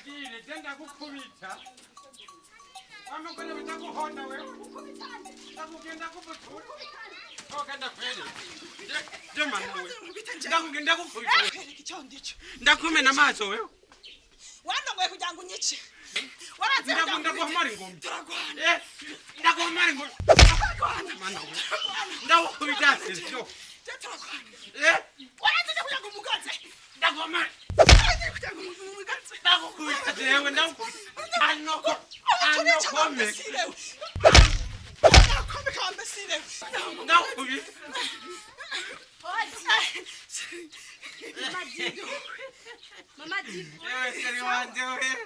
Ndakubwire je ndagukubita. Wamugore bitaguhonda wewe. Ndakugenda kubutura. Toka ndakwere. Je mana we. Ndakugenda kukubita. Icyo ndico. Ndakumena amaso wewe. Wandongoye kugira ngo unyice. Waranze kugira ngo Ndaguhomora ingumi. Turagwana. Eh, ndaguhomora ingumi. Turagwana. Mana we. Ndagukubita sivyo. Je turagwana. Eh, Waranze kugira ngo umugaze. ndaguhomora. Waranze kugira ngo umugaze. Ndagukubita jewe ndagukubita. Anoko. Anokome. Anokome kambesire. Ndagukubita. Mama Divu. Ewe seri wanje we.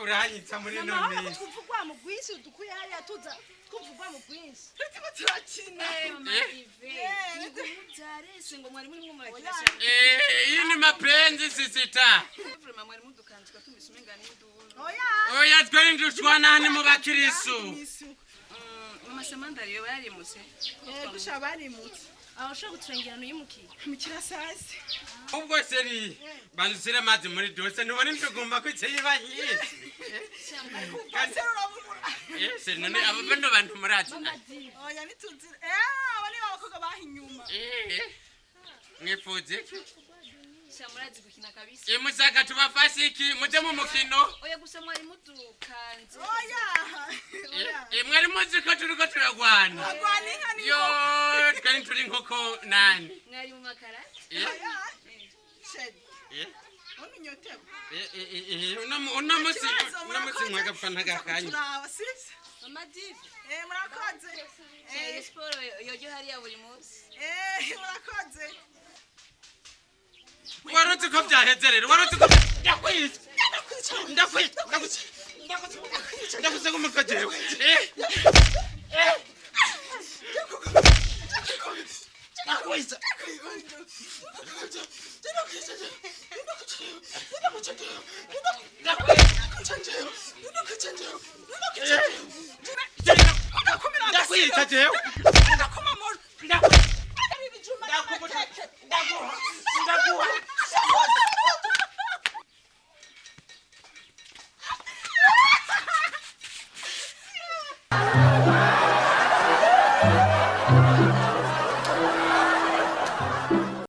Uranyitsa muri Mama ino wabona ko minsi. twumva urwamo rwinshi dukuye hariya tuza twumva urwamo rwinshi. Turimo turakina. Mama Dive. Mubyarese ngo mwari murimo murakina cyane. Eh, hii ni mapenzi sisita. Vrema mwari mudukanzwe tumvise umenga n'induru. Oya. Oya twari ndushwana ni mu bakirisu. Mama Samandari yoba yarimutse. Dusha barimutse. Aho ushobora guturengera ntuyimukiye. Mu kirasazi. Ubwo seri banzusire amazi muri dose ntubona intuguma ko iba nyinshi. Ese urabura. Eh, seri none abo bano bantu murazi. Mama Dive. Oya nituzira. Eh, aba ni abakobwa bahinyuma. Eh, mwifuza iki? Sha murazi gukina kabisa. Imusaka tubafashe iki? Muje mu mukino. Oya gusa mwari mudukanze. Oya. Oya. Eh, mwari muzi ko turiko turagwana. Agwana inka ni Yo, twari turi inkoko nani? Mwari mu makarate. Eh, Oya. Sheri. eh. Uno nyotewe. Eh, eh, eh, uno musi uno musi mwagapfa ntagakanya. Turaba sivyo? Mama Dive. Eh, murakoze. Sha iyo siporo yoryo hariya buri munsi. Eh, murakoze. Waruzi ko vyaheze rero, waruzi ko ndakwica. Ndakwica, ndakwica. Ndakwica nk'umutwe jewe. Eh. Eh. Ndakwica. Ndakwica jewe.